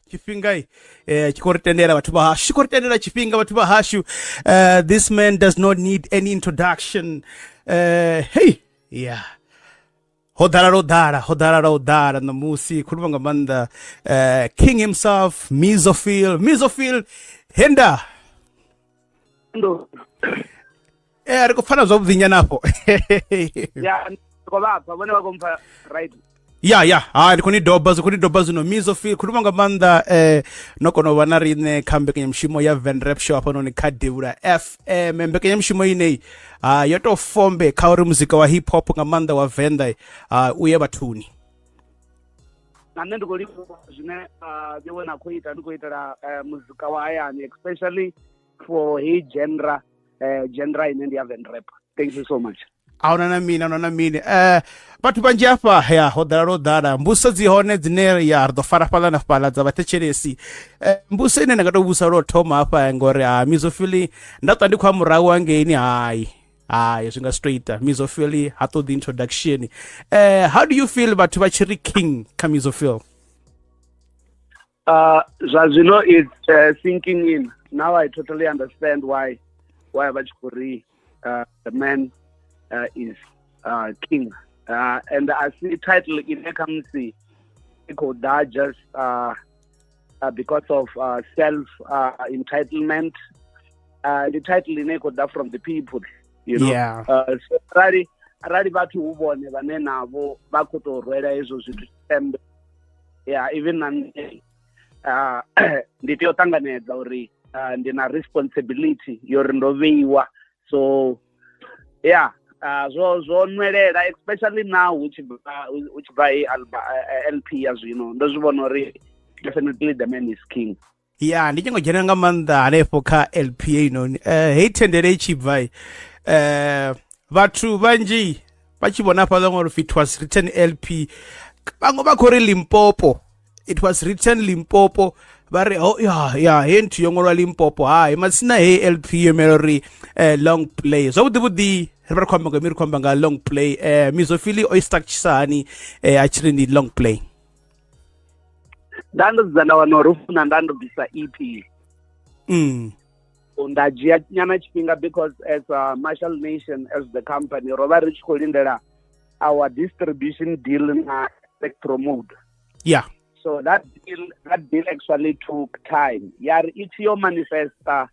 Tshifhinga tshi khou ri tendela vhathu vha hashu, tshi khou ri tendela tshifhinga vhathu vha hashu. This man does not need any introduction. Hey, yeah. Ho ḓala lwo ḓala, ho ḓala lwo ḓala ṋamusi, khou livha nga maanḓa king himself, Mizophil, Mizophil henda. Ndo. Ri khou pfana zwavhuḓi nyana afho. Ya, ndi khou vha pfa, vhone vha khou mpfa right. Ya ya, ha ndi khou ni doba, zwi khou ni doba zwino. Mizophil, khou livha nga maanḓa no kona u vha na riṋe kha mbekanyamushumo ya Venrap Show hafhanoni kha Devhula FM. Mbekanyamushumo ineyi ha yo tou fombe kha uri muzika wa hip hop nga maanḓa wa Venḓa ha u ye vhathuni. Na nṋe ndi khou livhuwa zwine vhewe na khou ita, ndi khou itela muzika wa hayani, especially for heyi genre, genre ine ndi ya Venrap. Thank you so much. Ahuna na mini, ahuna na mini. Vhathu vhanzhi hafha ya ho ḓala lwo ḓala, mbuso dzi hone dzine ya ri ḓo fara fhaḽa na fhaḽa dza vhathetshelesi. Mbuso ine nda nga tou vhusa lwo thoma hafha, ngori ha Mizophil nda ṱwa ndi khou ya murahu hangeini, hai hai, zwi nga si tou ita. Mizophil ha ṱoḓi introduction. How do you feel vhathu vha tshi ri king kha Mizophil? Zwa zwino it's sinking in now. I totally understand why vha tshi khou ri the man is king, and I see title ine khamusi i khou ḓa just because of self entitlement. The title ine i khou ḓa from the people. So arali vhathu hu vhone vhane navho vha khou tou rwela hezwo zwithu tshipembe, yeah, even na nṋe ndi tea u ṱanganedza uri ndi na responsibility yo ri ndo vheiwa. So yeah, zwo nwelela, especially now hu tshi bva hei LP ya zwino, ndo zwi vhona uri definitely the man is king. Ya, ndi tshi ngo dzhena nga maanḓa hanefho kha LP heinoni, heyi thendele i tshi bva, vhathu vhanzhi vha tshi vhona hafhaḽa ngori it was written LP, vhaṅwe vha khou ri Limpopo, it was written Limpopo, vha ri oh, ya ya, he nthu yo ṅwalwa Limpopo, hai matsina heyi LP yo imela uri long play. Zwavhuḓi vhuḓi ri vha ri khou amba nga mi ri khou amba nga long play. Mizophil o i structure hani a tshi ri ndi long play? Nda ndo dzudza nda wana uri ufuna nda ndo bvisa EP. Nda dzhia nyana tshifhinga because as a Marshall Nation, as the company, ro vha ri tshi khou lindela our distribution deal na Electromode. So that deal actually took time. Ya ri i tshi yo manifesta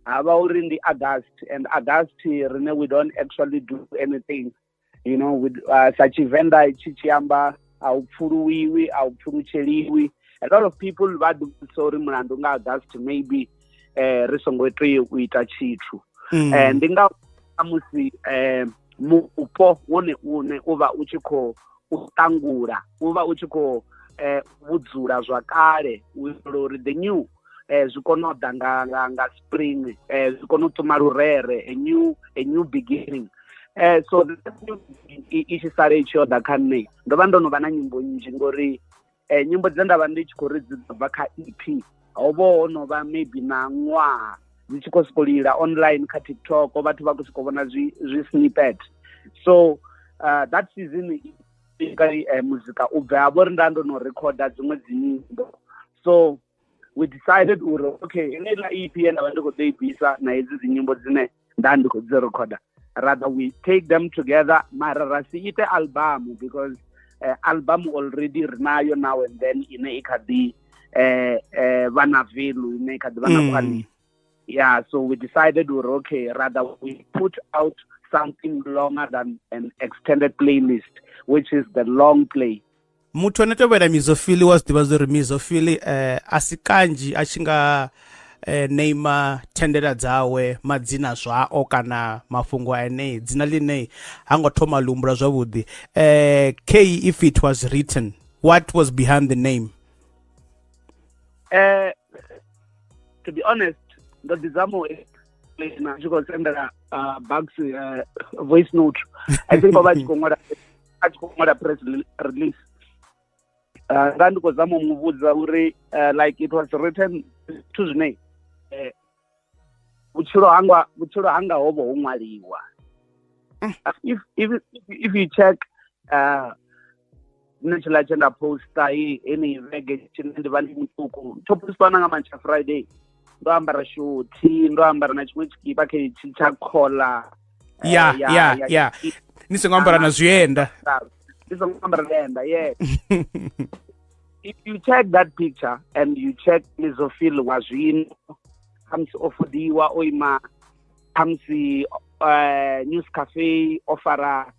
ha vha uri ndi August, and August rine we don't actually do anything with sa Tshivenḓa tshi tshi amba a u pfuluwiwi, a u pfulutsheliwi. A lot of people vha ḓi vhudzisa uri mulandu nga August maybe ri songo tea u ita tshithu. Ndi nga musi mupo wone une u vha u tshi khou u ṱangula, u vha u tshi khou vhudzula zwa kale u itela uri the new zwi kone u ḓa nga spring, zwi kone u ṱuma lurere, a new beginning. So i tshi sala i tshi yo ḓa kha nṋe, ndo vha ndo no vha na nyimbo nnzhi, ngori nyimbo dze nda vha ndi tshi khou ri dzi ḓo bva kha EP ho vha ho no vha maybe na ṅwaha dzi tshi khou sokou lila online kha TikTok, vhathu vha khou sokou vhona zwi snippet. So that season muzika u bve ha vho ri nda ndo no rekhoda dziṅwe dzi nyimbo, so we decided uri okay, heneiḽa EP ye nda vha ndi khou ḓo i bvisa na hedzi dzi nyimbo dzine nda ndi khou dzi rekhoda, rather we take them together, mara ra si ite album because album already ri nayo now and then ine i kha ḓi vha na value, ine i kha ḓi vha na quality. Yeah, so we decided uri okay, rather we put out something longer than an extended playlist, which is the long play. Muthu ane tovhela Mizophil wa zwi ḓivha zwa uri Mizophil a si kanzhi a tshi nga name thendela dzawe madzina zwao kana mafhungo ane dzina ḽine ha ngo thoma ḽi humbula zwavhuḓi. K if it was written, what was behind the name? To be honest, ndo ḓi zama u explain tshi khou sendela Bugs voice note. I think o vha a tshi khou ṅwala, a tshi khou ṅwala press release. Nga ndi khou zama u mu vhudza uri like it was written, zwithu zwine vhutshilo hanga ho vha ho ṅwaliwa. If you check Nṋe tshiḽa tshe nda posta heneyi vhege tshine ndi vha ndi muṱuku, tsho postiwa na nga mantsha Friday, ndo ambara shothi, ndo ambara na tshiṅwe tshikipa khetshi tsha khola. Ya ya ya, ni songo ambara na zwienda. Ndi songo ambara zwienda, yeah. If you check that picture and you check Mizofil wa zwino, khamusi o fudiwa o ima khamusi News Cafe, o fara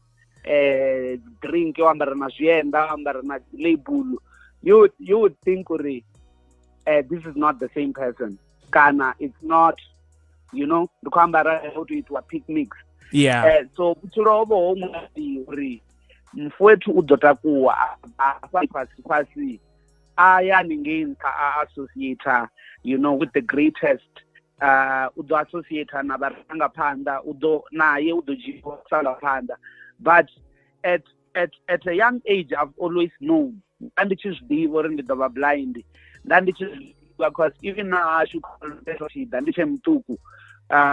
drink, o ambara na zwienda, o ambara na label, you would think uri this is not the same person, kana it's not, you know, ndi khou ambara ho to itiwa picnics. So vhutshilo ho vha ho ṅwaliwa uri mfowethu u ḓo takuwa afha fhasi fhasi a ya haningei nṱha, a associate, you know, with the greatest, u ḓo associate na vharangaphanḓa, u ḓo naye u ḓo dzhiiwa sala phanḓa. But at a young age I've always known, nda ndi tshi zwi ḓivha uri ndi ḓo vha blind. Nda ndi tshi zwi ḓivha because even na hashu tshiḓa ndi tshe muṱuku,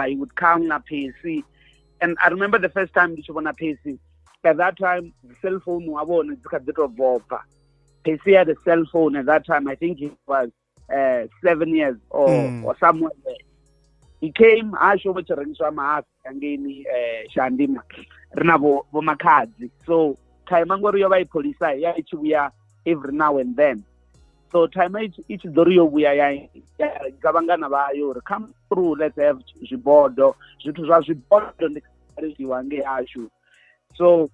he would come na Percy, and I remember the first time ndi tshi vhona Percy, at that time the cell phone wa vhone dzi kha ḓi tou bvobva. Percy had a cell phone at that time. I think he was 7 years or somewhere there. He came hashu vho tshi rengiswa mahafi hangeini Shandima, ri na vho makhadzi. So time ngori yo vha i pholisa ya i tshi vhuya every now and then, so time i tshi ḓo ri yo vhuya ya rengisa vhangana vhayo uri come through, let's have zwibodo, zwithu zwa zwibodo ndi zwiwa ngei hashu. So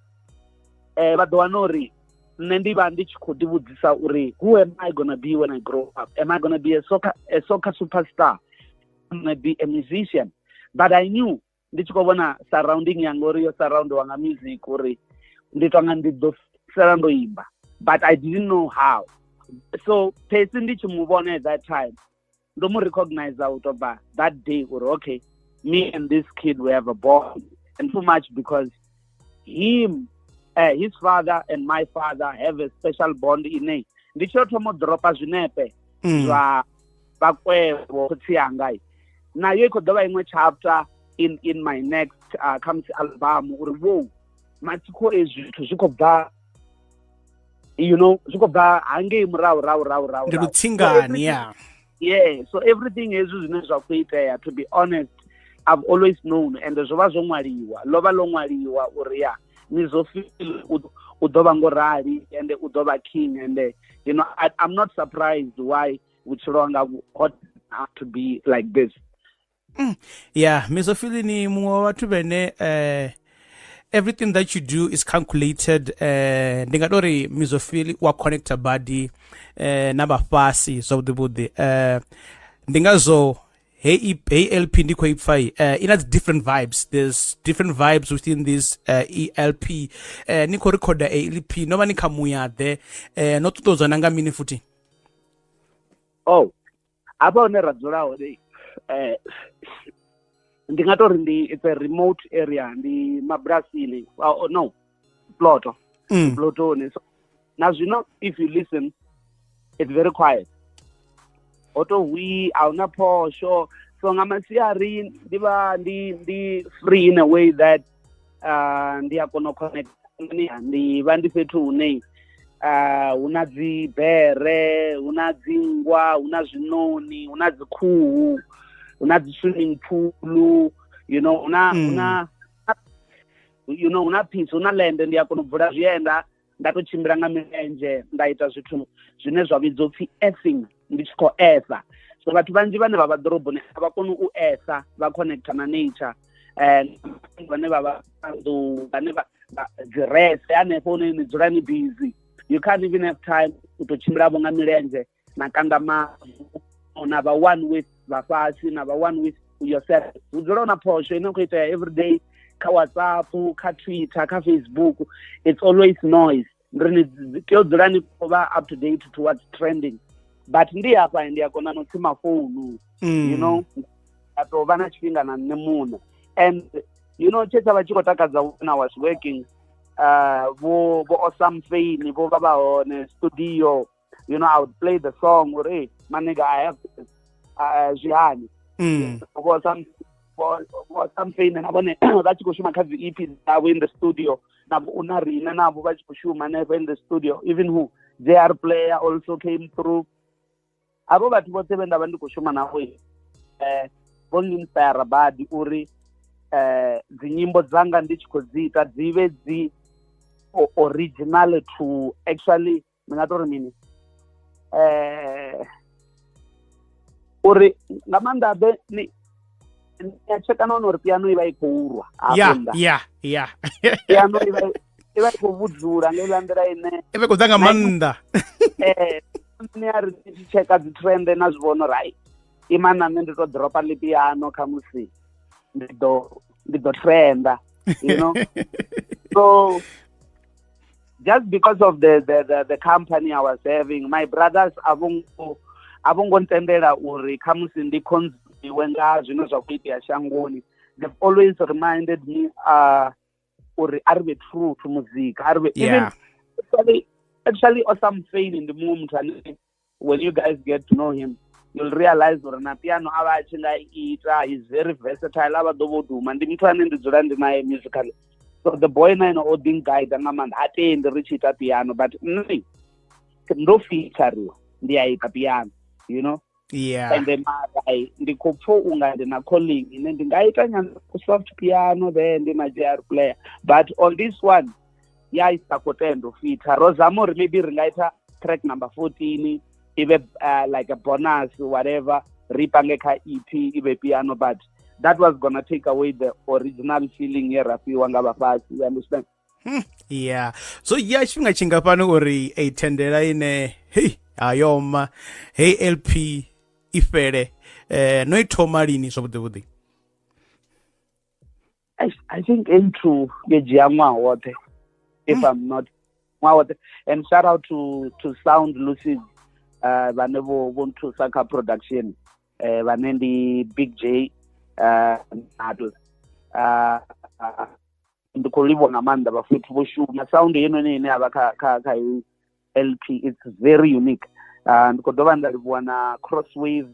vha ḓo wana uri nṋe ndi vha ndi tshi khou ḓivhudzisa uri who am I gonna be when I grow up? Am I gonna be a soccer superstar? I'm gonna be a musician? But I knew ndi tshi khou vhona surrounding yanga uri yo surroundiwa nga music, uri ndi tonga ndi ḓo sala ndo imba, but I didn't know how. So Percy ndi tshi mu vhona at that time, ndo mu recognize out of that day uri okay, me and this kid, we have a bond, and too much because him, his father and my father have a special bond ine ndi tshi thoma u dropa zwinepe zwa vhakwevho khotsi yanga, nayo i khou ḓo vha iṅwe chapter in my next comes album, uri wo matsiko ezwi zwithu zwi khou bva, you know, zwi khou bva hangei murahu rahu rahu rahu. Ndi lutsingani ya. Yeah, so everything hezwi zwine zwa khou itea, to be honest, I've always known, and zwo vha zwo ṅwaliwa, ḽo vha ḽo ṅwaliwa uri ya Mizofil u ḓo vha ngo rali and u ḓo vha king, and you know, I'm not surprised why vhutshilo hanga hot to be like this. Yeah, Mizofil ni muṅwe wa vhathu vhene everything that you do is calculated. Ndi nga tori Mizofil wa connecta badi na vhafhasi zwavhuḓi vhuḓi. Ndi ngazwo hey hey LP ndi khou ipfa ina dzi different vibes. There's different vibes within this ELP. Ni khou recorda LP no vha ni kha muya ḓe, no ṱuṱuwedzwa na nga mini futhi? Oh, hafha hune ra dzula hone, ndi nga tori ndi it's a remote area, ndi mabulasini, no ploto, plotoni. So na zwino if you listen, it's very quiet, ho to hwi, a huna phosho. So nga masiari ndi vha ndi free in a way that ndi a kona u connect, ndi vha ndi fhethu hune hu na dzi bere, hu na dzinngwa, hu na zwinoni, hu na dzi khuhu, hu na dzi swimming pool, you know, hu na hu na, you know, hu na peace, hu na land. Ndi a kona u bvula zwienda nda to tshimbila nga milenzhe, nda ita zwithu zwine zwa vhidzwa upfhi earthing, ndi tshi khou eartha. So vhathu vhanzhi vhane vha vha ḓoroboni a vha koni u eartha, vha connecta na nature, vhane vha vha vhane vha dzi rese hanefho hune ni dzula ni busy, you can't even have time u to tshimbila vho nga milenzhe na kanda mavu, na vha one with vhafhasi, na vha one with yourself. Hu dzula hu na phosho ine khou itea every day kha WhatsApp, kha Twitter, kha Facebook. It's always noise. Ndi ri ni tea u dzula ni khou vha up to date towards trending, but ndi hafha ndi a kona no tsima founu, you know, a tou vha na tshifhinga na nṋe muṋe. And you know, tshe tsha vha tshi khou takadza when I was working, vho Osam Feini vho vha vha hone studio, you know, I would play the song uri, hey, my nigga, I have this, zwi hani? Vho Osam Feini na vhone vha tshi khou shuma kha dzi EP dzavho in the studio. navho na riṋe navho vha tshi khou shuma hanefha in the studio. Even who JR Player also came through. Avho vhathu vhoṱhe vhe nda vha ndi khou shuma navho vho nginspire badi uri dzinyimbo dzanga ndi tshi khou dzi ita dzi vhe dzi original to actually ndi nga tori mini uri nga maanḓa ḓe ni ni a tsheka na uri piano i vha i khou rwa hafho nnḓa. Yeah. Piano i vha i khou vhudzula nga iḽa nḓila ine i vha i khou ḓa nga maanḓa. Ni a ri tshi tsheka dzi trend na zwi vhona uri ai ima na nṋe ndi to dropa ḽi piano khamusi ndi ḓo trenda, you know. So just because of the company I was having, my brothers a vho ngo ntendela uri khamusi ndi consumiwe nga zwine zwa khou itea shangoni. They've always reminded me uri a ri vhe true to muzika, a ri vhe even actually Osam Fain ndi muṅwe muthu ane when you guys get to know him, you'll realize uri na piano a vha a tshi nga ita. He's very versatile, a vha ḓo vho duma. Ndi muthu ane ndi dzula ndi naye musically, so the boy na ene o ḓi guide nga maanḓa. A tendi ri tshi ita piano, but nṋe ndo featuriwa, ndi a ita piano. And then mara ndi khou pfha unga ndi na calling ine ndi nga ita nyana soft piano there, ndi na JR Player, but on this one ya i sa khou tenda u fitha. Ro zama uri maybe ri nga ita track number 14 ive like a bonus, whatever, ri pange kha EP ive piano, but that was gonna take away the original feeling ye ra fhiwa nga vhafhasi, you understand? Yeah, so ya tshifhinga tshingafhani uri ei thendela ine hei hayoma hey LP i fhele, no i thoma lini zwavhuḓi vhuḓi? I think into yo dzhia ṅwaha woṱhe, if I'm not ṅwaha woṱhe. And shout out to Sound Lucid, vhane vho nthusa kha production, vhane ndi Big J Nato. Ndi khou livhuwa nga maanḓa vhafuthu vho shuma sound heinoni ine ya vha kha LP. It's very unique. Ndi khou dovha nda livhuwa na Crosswave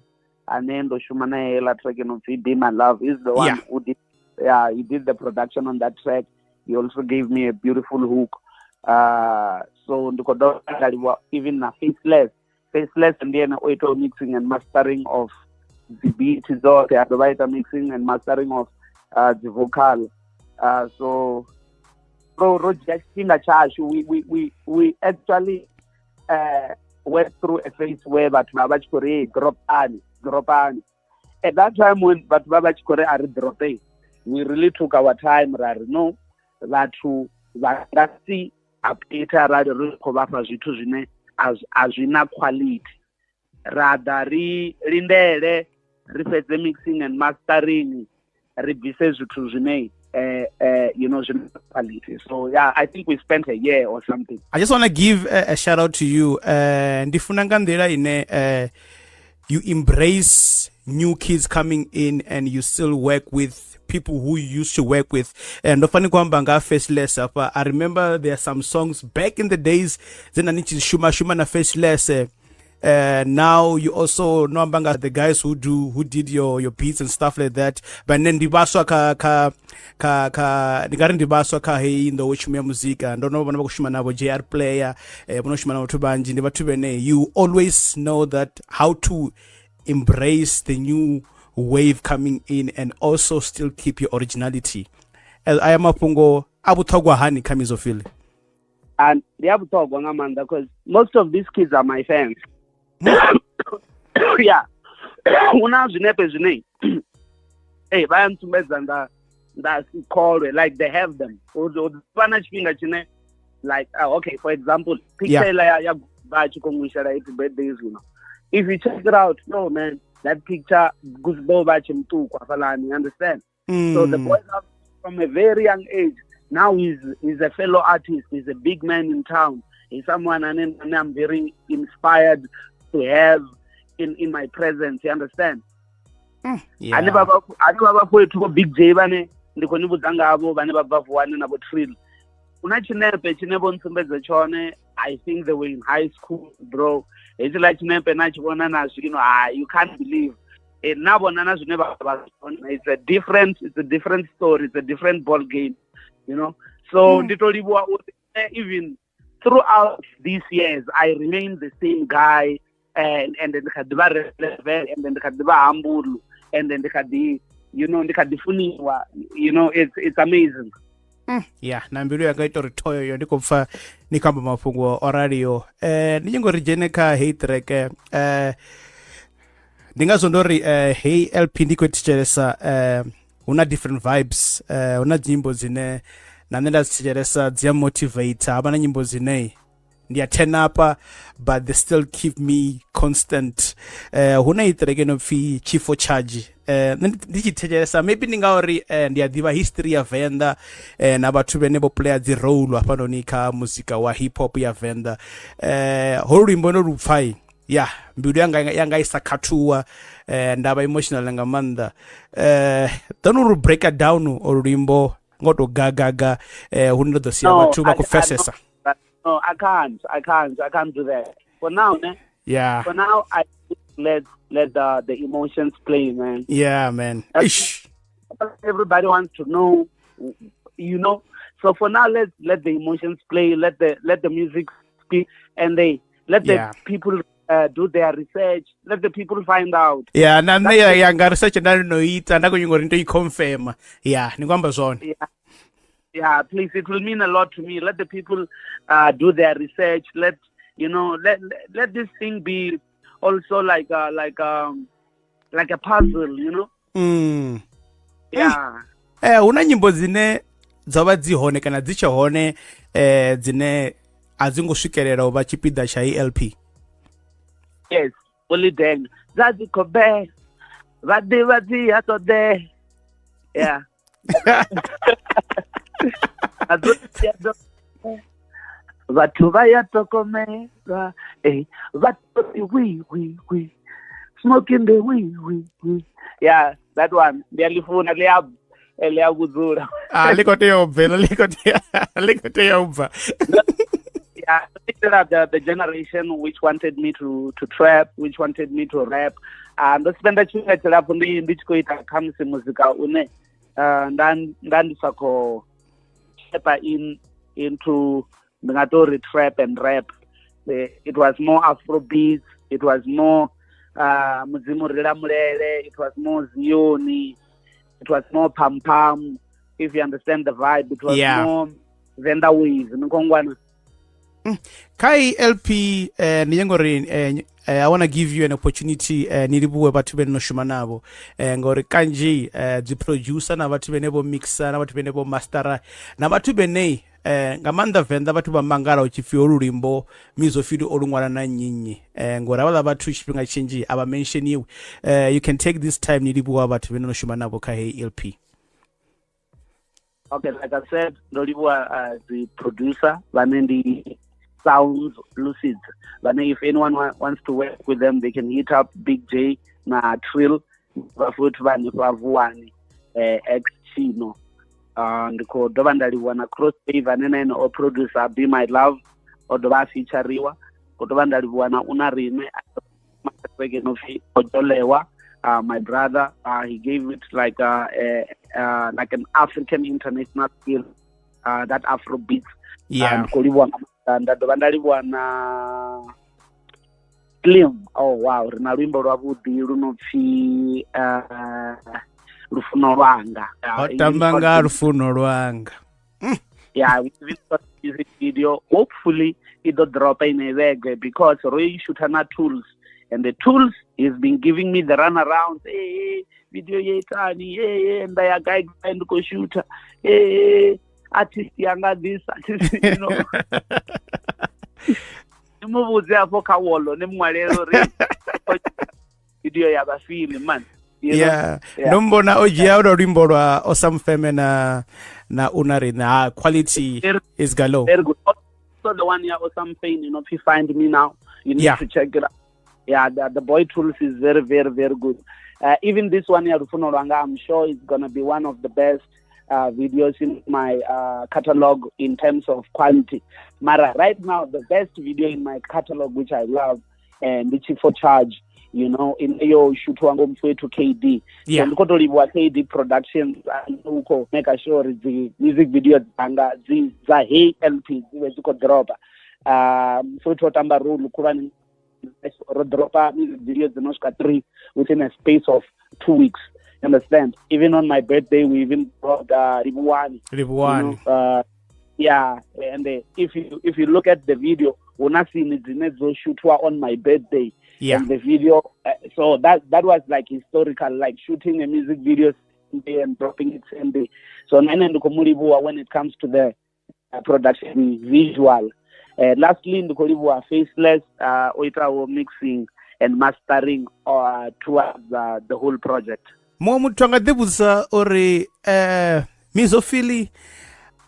ane ndo shuma naye heiḽa track ino pfi Be My Love. Is the one who did, yeah, he did the production on that track. He also gave me a beautiful hook. So ndi khou dovha nda livhuwa even na Faceless. Faceless ndi ene o itaho mixing and mastering of dzi beat dzoṱhe, a dovha a ita mixing and mastering of dzi vocal. So ro dzhia tshifhinga tshashu. We actually went through a phase where vhathu vha tshi khou ri dropani, dropani. At that time when vhathu vha tshi khou ri a ri drope, we really took our time, ra ri no, vhathu vha nga si update arali ri khou vha fha zwithu zwine a zwi na quality. Ra ḓa ri lindele ri fhedze mixing and mastering, ri bvise zwithu zwine zwine quality. So yeah, I think we spent a year or something. I just want to give a shout out to you. Ndi funa nga nḓila ine you embrace new kids coming in and you still work with people who you used to work with. And ndo fani kuamba nga Faceless hafha. I remember there are some songs back in the days dzena ni tshi shuma shuma na Faceless. Now you also know amba nga the guys who did your beats and stuff like that, but then ndi vhaswa kha ndi nga ri ndi vhaswa kha heyi nḓowetshumo ya muzika. Ndo no vhona vha khou shuma navho JR Player, vho no shuma na vhathu vhanzhi. Ndi vhathu vhene you always know that how to embrace the new wave coming in and also still keep your originality. Aya mafhungo a vhuṱhogwa hani kha Mizofili? And ndi a vhuṱhogwa nga maanḓa because most of these kids are my fans. Yeah, hu na zwinepe zwine vha ya ntsumbedza nda si kholwe, like they have them. U vha na tshifhinga tshine like okay, for example, picture iḽa ya vha tshi khou ṅwisela happy birthday zwino, if you check it out, no man, that picture Guzbo vha tshi muṱuku hafhaḽani, you understand? So the boy from a very young age, now he's a fellow artist, he's a big man in town, he's someone and I'm very inspired to have in my presence, you understand? Yeah. Ane vha vhafowethu vho Big J vhane ndi khou ni vhudza ngavho, vhane vha bva Vuwani na vho Trill, hu na tshinepe tshine vho ntsumbedza tshone. I think they were in high school, bro. Hetshiḽa tshinepe na tshi vhona na zwino, ah, you can't believe. Na vhona na zwine vha vha zwone, it's a different story, it's a different ball game. So ndi to livhuwa uri even throughout these years I remain the same guy, and ndi kha ḓi vha relevant, and ndi kha ḓi vha humble, and ndi kha ḓi, you know, ndi kha ḓi funiwa, you know, it's amazing. Ya, na mbilu yanga ita uri thoyo yo ndi khou pfa ni khou amba mafhungo o raliho. Ndi nyanga uri dzhene kha heyi track, ndi ngazwo ndo ri heyi LP ndi khou thetshelesa, hu na different vibes, hu na dzinyimbo dzine na nṋe nda dzi thetshelesa dzi a motivate, havha na nyimbo dzine ndi a turn up, but they still keep me constant. Hu na i track ino pfi Chief Charge, nṋe ndi tshi thetshelesa, maybe ndi ngauri ndi a ḓivha history ya Venḓa, na vhathu vhene vho playa dzi role hafhanoni kha muzika wa hip hop ya Venḓa. Holu luimbo ndo lu pfai, ya mbilu yanga isa khathuwa, nda vha emotional nga maanḓa. Ḓo ri break down olu luimbo ngo to gagaga, hune ndo ḓo sia vhathu vha khou pfesesa. No, I can't. I can't. I can't do that. For now, ne? Yeah. For now, I let the emotions play, man. Yeah, man. Ish. Everybody wants to know. So for now, let's let the emotions play. Let the music speak, and they let the people do their research. Let the people find out. Yeah, na nṋe ya yanga research nda no ita, nda khou nyanga uri ndi to i confirm. Yeah, ni khou amba zwone. Yeah, please, it will mean a lot to me. Let the people do their research. Let you know, let this thing be also like a puzzle. Yeah. Hu na nyimbo dzine dzo vha dzi hone kana dzi tshe hone, dzine a dzi ngo swikelela u vha tshipiḓa tsha LP? Yes, only then. Dza dzi khou be vha ḓivha dzi a ṱoḓea. Yeah. A dzo dzi a ṱoḓea. Vhathu vha ya tokomelwa, vha ṱoḓi wi wi wi smoking the wi wi wi. Yeah, that one ndi a ḽi funa, ḽi a vhudzula. A ḽi khou tea u bvela, ḽi khou tea u bva. Yeah, particular the generation which wanted me to trap, which wanted me to rap. Ndo spenda tshifhinga tshilapfu ndi tshi khou ita khamusi muzika une nda ndi sa khou stepa in into, ndi nga to ri, trap and rap. It was more afro beats, it was more Mudzimu ri lamulele, it was more Zioni, it was more pam pam, if you understand the vibe. It was more Venda ways, ni khou ngwana. Kha i LP, ndi nyanga uri I wanna give you an opportunity, ni livhuwe vhathu vhene no shuma navho, ngori kanzhi dzi producer na vhathu vhene vho mixa na vhathu vhene vho mastera na vhathu vhene, nga maanḓa Venḓa, vhathu vha mangala u tshi pfhi holu luimbo Mizo Pheed o lu ṅwala na nnyi nnyi, ngori havhaḽa vhathu tshifhinga tshinzhi a vha mensheniwi. You can take this time ni livhuwa vhathu vhene no shuma navho kha heyi LP. Okay, like I said, ndo livhuwa the producer vhane ndi Sounds Lucids, vhane if anyone wants to work with them, they can hit up Big J na Trill, vha futhi vha hanefha Vuwani, ex Chino. Ndi khou dovha nda livhuwa na Cross Wave, ane na ene o producer Be My Love, o dovha a featureiwa. Khou dovha nda livhuwa na Una Rine track no pfi Ojolewa, my brother, he gave it like an African international feel, that Afro beats. Ndi khou livhuwa nga maanḓa. Nda dovha nda livhuwa na Slim. Oh wow, ri na luimbo lwavhuḓi lu no pfi Lufuno Lwanga. Ho tamba nga lufuno lwanga. Yeah, we even got music video. Hopefully i ḓo dropa ine vhege, because ro i shooter na Tools, and the Tools has been giving me the run around. Hey, hey, video ye itani? Hey, hey, nda ya gai gai, ndi khou shooter. Hey, hey, artist yanga, this artist. Ni mu vhudze afho kha wolo, ni mu ṅwalele uri video ya vha film, man. You know? Yeah. Yeah. Ndo mbona o dzhia lwa luimbo lwa Osamfeme na Una Rine, ha quality is galore. Very good. Also the one here, Osam Fane, if you find me now, you need to check it out. Yeah, the boy Tools is very, very, very good. Even this one here, Lufuno Lwanga, I'm sure it's gonna be one of the best videos in my catalog in terms of quality. Mara, right now, the best video in my catalog, which I love, and which is for charge. You know, ine yo shoothwa ngo mfowethu KD. Yeah. So ndi khou tou livhuwa KD Productions ane u khou make sure uri dzi music video dzanga dzi dza hey LP dzi vhe dzi khou dropa. Mfowethu o tamba role khulwane, ro dropa music video dzi no swika 3 within a space of 2 weeks. You understand? Even on my birthday we even dropped Livhuwani. Livhuwani. You know, yeah, and if you look at the video, hu na scene dzine dzo shootwa on my birthday. Yeah. And the video, so that was like historical, like shooting a music video same day and dropping it same day. So nene ndi khou mu livhuwa when it comes to the production visual. Lastly, ndi khou livhuwa Faceless, o itaho mixing and mastering towards the whole project. Muṅwe muthu a nga ḓivhudzisa uri Mizo Phyll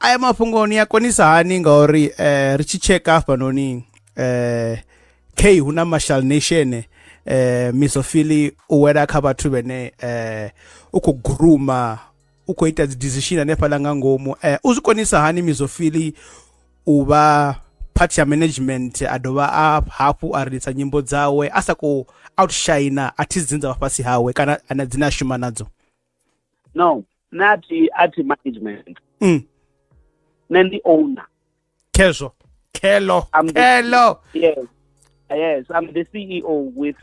aya mafhungo ni a konisa hani, ngauri ri tshi tsheka hafhanoni K hu na Marshall Nation, Mizo Phyll u wela kha vhathu vhene u khou guruma, u khou ita dzi decision hanefhaḽa nga ngomu. U zwi konisa hani Mizo Phyll u vha part ya management, a dovha a hafhu a releasa nyimbo dzawe a sa khou outshine artist dzine dza vha fhasi hawe kana ana dzine a shuma nadzo? No, nṋe a thi management. Nṋe ndi owner. Khezwo khelo. I'm the, Khelo. Yes, I'm the CEO with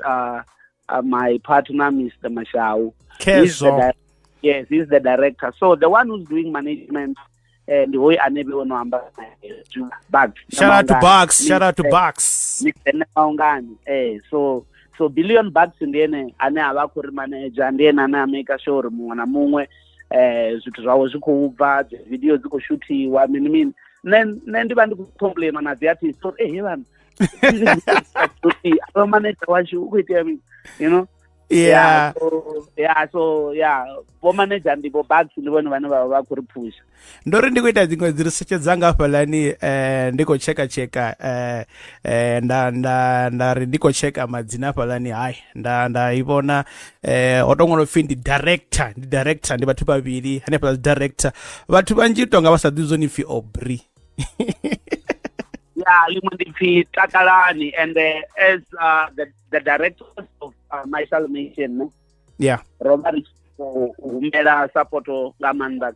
my partner, Mr. Mashau. He's the Khezwo. Yes, he's the director. So the one who's doing management and the way ane vhe no amba naye, Bucks. Shout out to Bucks, shout out to Mr. Bucks. Mr. Nemaungani. So Billion Bucks ndi ene ane a vha khou ri manager, ndi ene ane a make sure uri muṅwe na muṅwe zwithu zwawe zwi khou bva, dzi video dzi khou shootiwa, mini mini. Nṋe ndi vha ndi khou complaina na dzi artist uri eh vhana avha manager washu u khou itea mini, you know? So yeah, vho manager ndi vho Bucks, ndi vhone vhane vha vha khou ri phusha. Ndo ri ndi khou ita dziṅwe dzi research dzanga hafhaḽani, ndi khou tsheka tsheka, nda ri ndi khou tsheka madzina hafhaḽani, hai nda i vhona ho to ṅwalwa upfhi ndi director, ndi director, ndi vhathu vhavhili hanefhaḽa dzi director. Vhathu vhanzhi tonga vha sa ḓivhi zwone pfhi Aubrey. Yeah, ḽiṅwe ndi pfhi Takalani, and as the directors of Marshall Nation, ne, ro vha ri tshi khou humbela support nga maanḓa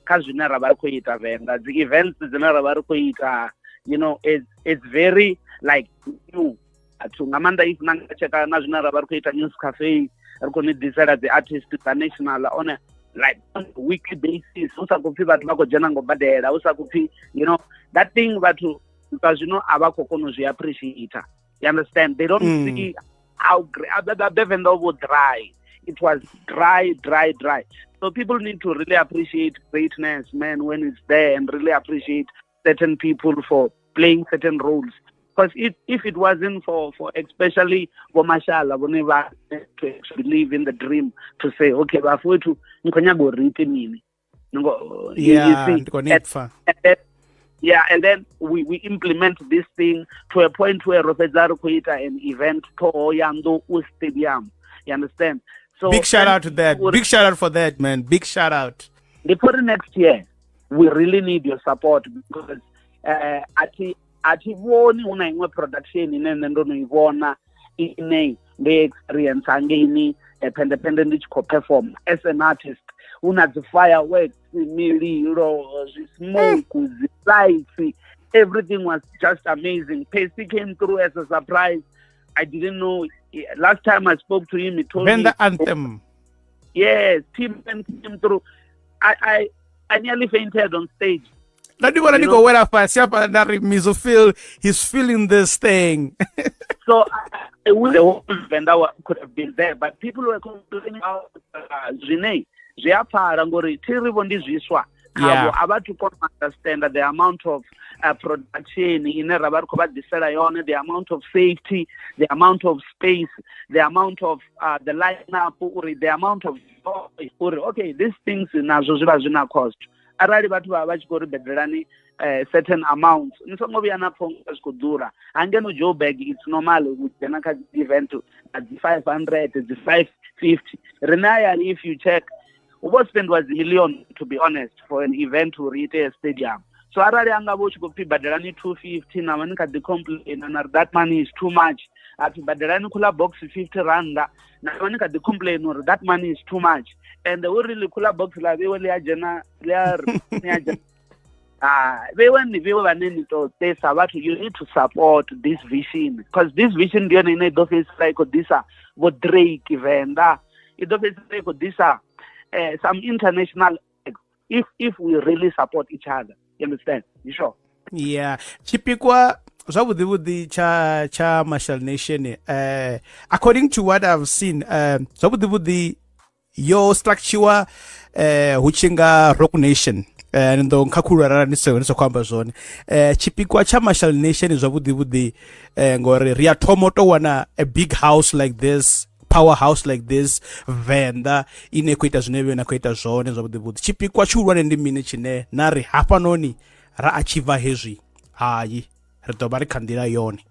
kha zwine ra vha ri khou ita Venḓa, dzi events dzine ra vha ri khou ita, you know, it's very like new athu nga maanḓa. If na nga tsheka na zwine ra vha ri khou ita News Cafe, ri khou ni ḓisela dzi artist dza national on a like on a weekly basis, hu sa khou pfhi vhathu vha khou dzhena ngo badela, hu sa khou pfhi, you know, that thing vhathu zwa zwino a vha khou kona u zwi appreciate. You understand? They don't see how great Venḓa vho dry. It was dry, dry, dry. So people need to really appreciate greatness, man, when it's there, and really appreciate certain people for playing certain roles, because if it wasn't for especially Bomashala vhone vha to actually believe in the dream to say, okay, bafowethu, ni khou nyaga uri ri ite mini. You see? Ndi khou ni pfa. And then, yeah, and then we implement this thing to a point where ro fhedza ri khou ita an event Thohoyandou Stadium. You understand? So Big shout out to that. Big shout out for that, man. Big shout out. Before next year, we really need your support because athi vhoni hu na iṅwe production ine nṋe ndo no i vhona ine ndo experience hangeini phendephende ndi tshi khou perform as an artist, hu na dzi fireworks, mililo, zwi smoke, dzi lights, everything was just amazing. Percy came through as a surprise. I didn't know. Last time I spoke to him, he told me Venda anthem. Yes, Tim came through. I nearly fainted on stage. Nda ndi vhona ndi khou wela fhasi hafha, nda ri Mizo Phyll, he's feeling this thing. So I wish the whole Venda could have been there, but people were complaining about zwine zwi a pfala ngori thi ri vho ndi zwiswa khavho, a vha thu kona u understand the amount of production ine ra vha ri khou vha ḓisela yone, the amount of safety, the amount of space, the amount of the lineup, uri the amount of joy, uri okay, these things nazwo zwi vha zwi na cost. Arali vhathu vha tshi khou ri badelani certain amounts, ni songo vhuya na pfha unga zwi khou ḓura. Hangeno Joburg it's normal u dzhena kha dzi event nga dzi 500, dzi 550. Rine hayani, if you check, hu vho spendiwa dzi million, to be honest, for an event uri ite stadium. So arali anga vho tshi khou pfi badelani 250 na vha ni kha ḓi complain na ri that money is too much, a pfi badelani cooler box 50 randa na vha ni kha ḓi complain uri that money is too much, and hu ri cooler box ḽa vheiwe ḽi a dzhena ḽi a ri a dzhena. Ah, vheiwe ni vheiwe vhane ni to ḓisa vhathu. You need to support this vision, because this vision ndi yone ine i ḓo fhedzisela i khou ḓisa vho Drake Venḓa, i ḓo fhedzisela i khou ḓisa some international, if we really support each other, you understand? You sure? Yeah, tshipikwa zwavhuḓi vhuḓi tsha Marshall Nation, according to what I've seen, zwavhuḓi vhuḓi yo structure hu tshi nga Roc Nation. Ni ḓo nkhakhulula arali ni so khou amba zwone. Tshipikwa tsha Marshall Nation zwavhuḓi vhuḓi, ngori ri a thoma u to wana a big house like this, power house like this, Venḓa ine khou ita zwine vhe na khou ita zwone, zwavhuḓi vhuḓi tshipikwa tshihulwane ndi mini tshine na ri hafhanoni ra achieve hezwi, hayi ri ḓo vha ri kha nḓila yone?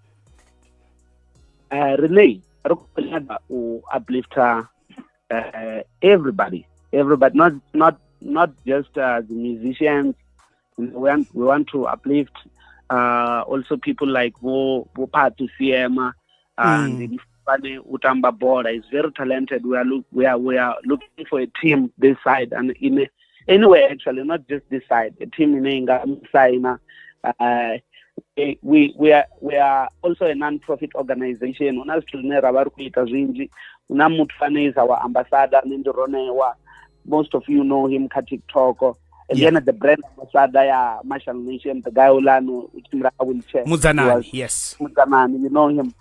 Rine ri khou nyaga u uplifta everybody, not just the musicians. We want to uplift also people like bo Patu Siema and Fane utamba bola is very talented. We are looking for a team this side and in anyway, actually not just this side, a team in inga signa. We are also a non-profit organization. Huna zwithu zwine ra vha ri khou ita zwinzhi. Huna muthu ane is our ambassador, ane ndi Ronewa. Most of you know him kha TikTok, and then the brand ambassador ya Marshall Nation, the guy ulano u tshimbila ka wheelchair. Mudzanani, yes. Mudzanani, you know him.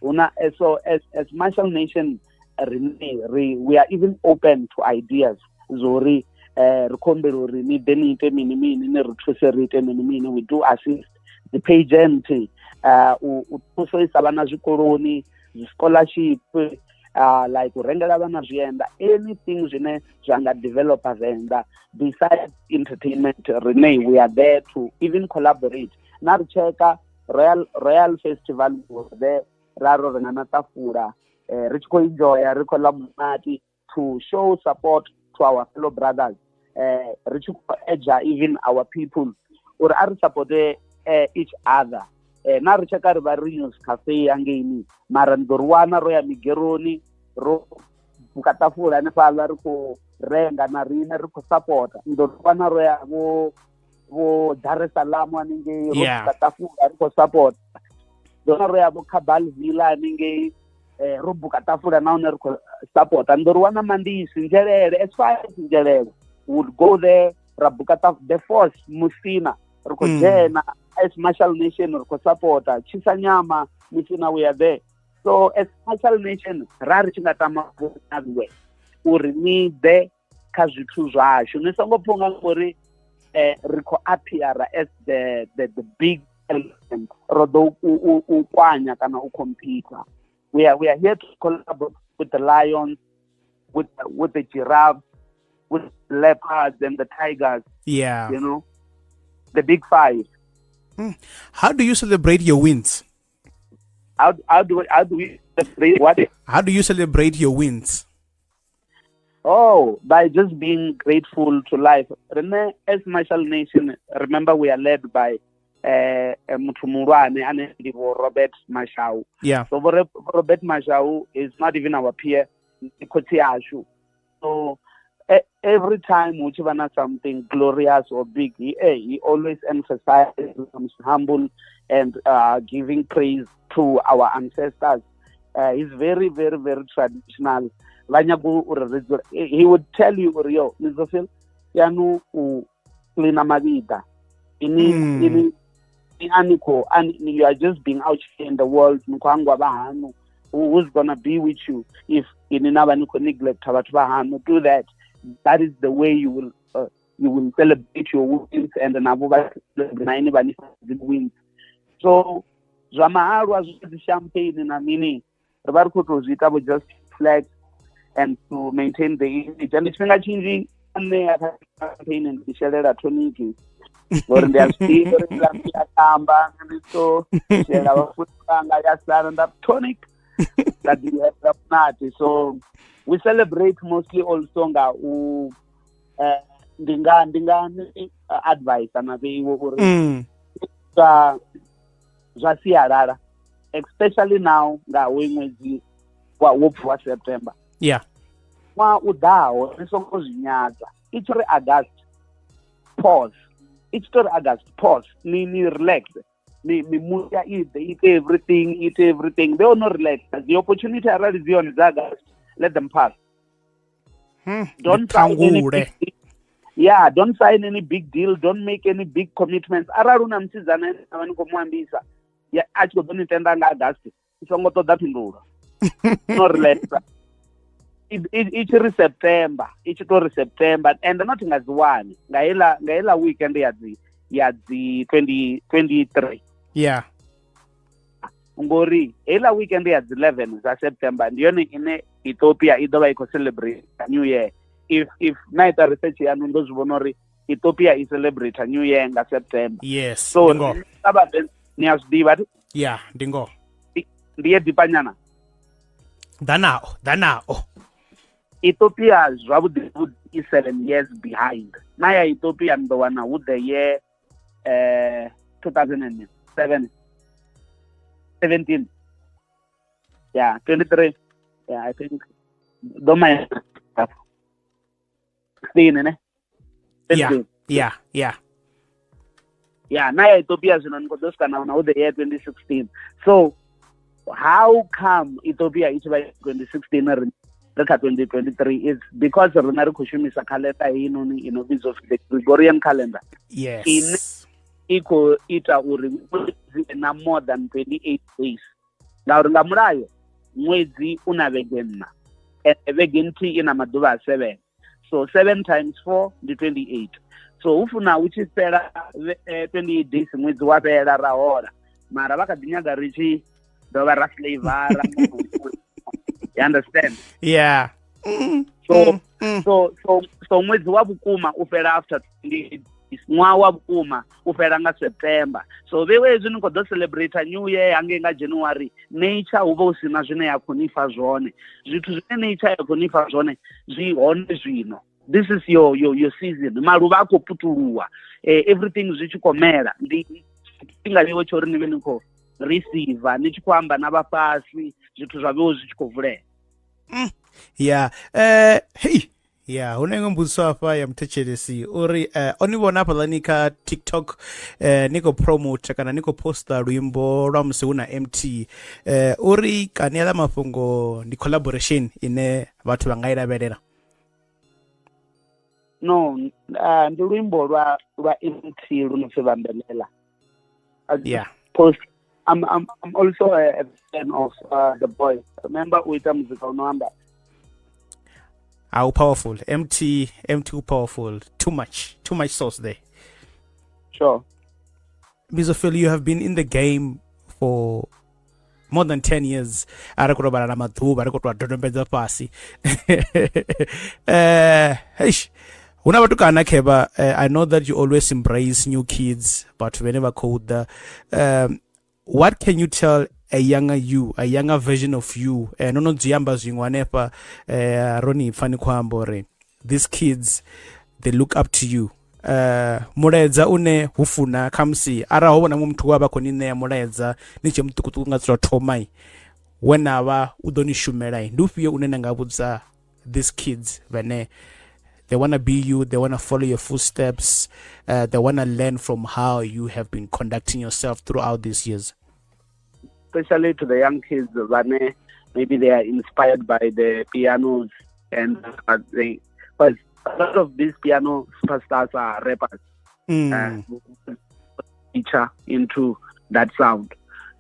Una so as Marshall Nation, rine ri we are even open to ideas zori ri khombela uri ni ḓe ni ite mini mini, ni ri thuse ri ite mini mini. We do assist the pageant, u thusa isa vhana zwikoloni, scholarship, like u rengela vhana zwienda, anything zwine zwa nga developa Venḓa besides entertainment. Rine we are there to even collaborate. Na ri cheka Royal Festival, we were there, ra ro renga na ṱafula, ri tshi khou enjoya, ri khou ḽa munati to show support to our fellow brothers, ri tshi khou edza even our people uri a ri supporte each other. Na ri tsheka ri vha ri News Cafe hangeini, mara ni ḓo ri wana ro ya migeroni, ro buka ṱafula hanefhaḽa, ri khou renga na riṋe ri khou sapota. Ni ḓo ri wana ro ya vho Dar es Salaam haningei, ro buka ṱafula, ri khou sapota. Ḓo wana ro ya vho Cabal Villa haningei, ro buka ṱafula nahone ri khou sapota. Ni ḓo ri wana Mandisi, Nzhelele, as far as Nzhelele would go there, ra buka the Force Musina, ri khou dzhena as Marshall Nation, ri khou sapota Tshisanyama Musina, we are there. So as Marshall Nation, ra ri tshi nga tama vhonavhiwe uri ni ḓe kha zwithu zwashu, ni songo phunga ngori ri khou appear as the big elephant, ro ḓo u kwanya kana u compete. We are here to collaborate with the lions, with the giraffes, with the leopards and the tigers. The big five. How do you celebrate your wins? How do we celebrate what? How do you celebrate your wins? Oh, by just being grateful to life. Rene, as Marshall Nation, remember we are led by muthu muhulwane ane ndi vho Robert Mashau. So vho Robert Mashau is not even our peer, ndi khotsi ashu. So every time hu tshi vha na something glorious or big, he always emphasizes humble and giving praise to our ancestors. He's very, very, very traditional. Vha nyaga uri ri dzule, he would tell you uri yo nizofil yanu u cleana mavhiḓa ini ini ani khou ani, you are just being out here in the world, ni khou hangwa vha haṋu. Who's gonna be with you if ini na vha ni khou neglect vhathu vha haṋu? Do that. That is the way you will celebrate your wins, and navho vha celebrate na ini vha ni fha dzi wins. So zwa mahalwa, zwa dzi champagne na mini, ri vha ri khou tou zwi ita vho just flex and to maintain the image. And tshifhinga tshinzhi nṋe ya kha champagne ndi shelela tonic, ngori ndi a zwi ḓivha uri ndi a tamba, ndi to shela vhafuni vhanga ya sala nda tonic, nda ḓi munati. So we celebrate mostly also nga u Ndi nga ni advice na vheiwe uri zwa sialala, especially now nga hoyu ṅwedzi wa wo pfi September, ṅwaha u ḓaho ni songo zwi nyadza. I tshi ri August, pause. I tshi to ri August, pause, ni relax, ni mimuya i ḓe ite everything, ite everything. They no relax. The opportunity arali dzi hone dza August, let them pass. Don't sign any Ṱhangule. Big, yeah, don't sign any big deal, don't make any big commitments. Arali u na musidzana ane na vha ni khou mu ambisa ya a tshi khou ḓo ni tenda nga August, i songo ṱoḓa phindulo, no relaxa. I tshi ri September, i tshi to ri September, and not nga dzi 1, nga heiḽa weekend ya dzi 20 23. Ngori heiḽa weekend ya dzi 11 dza September ndi yone ine Ethiopia i ḓo vha i khou celebrate New Year. If na ita research yanu, ndo zwi vhona uri Ethiopia i celebrate New Year nga September. So Ndi ngoho. Sa vha ni a zwi ḓivha thi? Yeah, ndi ngoho. Ndi ye dipanyana. Ḓa nao, ḓa nao. Ethiopia zwavhuḓi vhuḓi i 7 years behind. Na ya Ethiopia ni ḓo wana hu the year 2007 17, yeah, 23, yeah, I think ḓo ma 16 ne. 16. Yeah. Yeah, na ya Ethiopia zwino ni khou ḓo swika na hu the year 2016. So how come Ethiopia i tshi vha 2016, ri kha 2023? Is because rina ri khou shumisa calendar heinoni ino vhidzwa upfi the Gregorian calendar. I khou ita uri ṅwedzi na more than 28 days, ngauri nga mulayo ṅwedzi u na vhege nṋa, ende vhege nthihi i na maḓuvha a 7, so 7 times 4 ndi 28. So hu funa hu tshi fhela 28 days, ṅwedzi wa fhela, ra hola, mara vha kha ḓi nyaga ri tshi dovha ra flavora, you understand? Yeah. So so ṅwedzi wa vhukuma u fhela after 28 days, ṅwaha wa vhukuma u fhela nga September. So vhewe hezwi ni khou ḓo celebrate New Year hangei nga January, nature hu vha hu sina zwine ya khou nifha zwone. Zwithu zwine nature ya khou nifha zwone zwi hone zwino. This is your season. Maluvha a khou putuluwa, everything zwi tshi khou mela. Ndi tshifhinga vhewe tsho uri ni vhe ni khou receive, ni tshi khou amba na vhafhasi, zwithu zwa vhewe zwi tshi khou vulea. Yeah. Hey. Yeah, hu na iṅwe mbudziso hafha ya muthetshelesi uri o ni vhona hafhaḽani kha TikTok, ni khou promote kana ni khou posta luimbo lwa musi hu na MT, uri kani aḽa mafhungo ndi collaboration ine vhathu vha nga i lavhelela? No, ndi luimbo lwa MT lu no pfi Vhambelela. I just post. I'm also a fan of the boy. Remember u ita muzika uno amba. How powerful. MT MT powerful. Too much. Too much sauce there. Sure. Mizo, you have been in the game for more than 10 years. A ri khou tou vhala na maḓuvha, ri khou tou a dodombedza fhasi. Eish, hu na vhatukana khevha. I know that you always embrace new kids, vhathu vhene vha khou ḓa. What can you tell a younger you, a younger version of you? No no dzi amba zwiṅwe hanefha, ro ni pfa ni khou amba uri these kids, they look up to you. Mulaedza une hu funa khamusi arali ho vhona muṅwe muthu wa vha khou ni ṋea mulaedza ni tshe muṱukuṱuku nga tswa thoma, we na vha u ḓo ni shumela, ndi ufhio une na nga vhudza these kids vhane they wanna be you, they wanna follow your footsteps, they wanna learn from how you have been conducting yourself throughout these years? Especially to the young kids vhane maybe they are inspired by the pianos and they, but a lot of these piano superstars are rappers. Feature into that sound.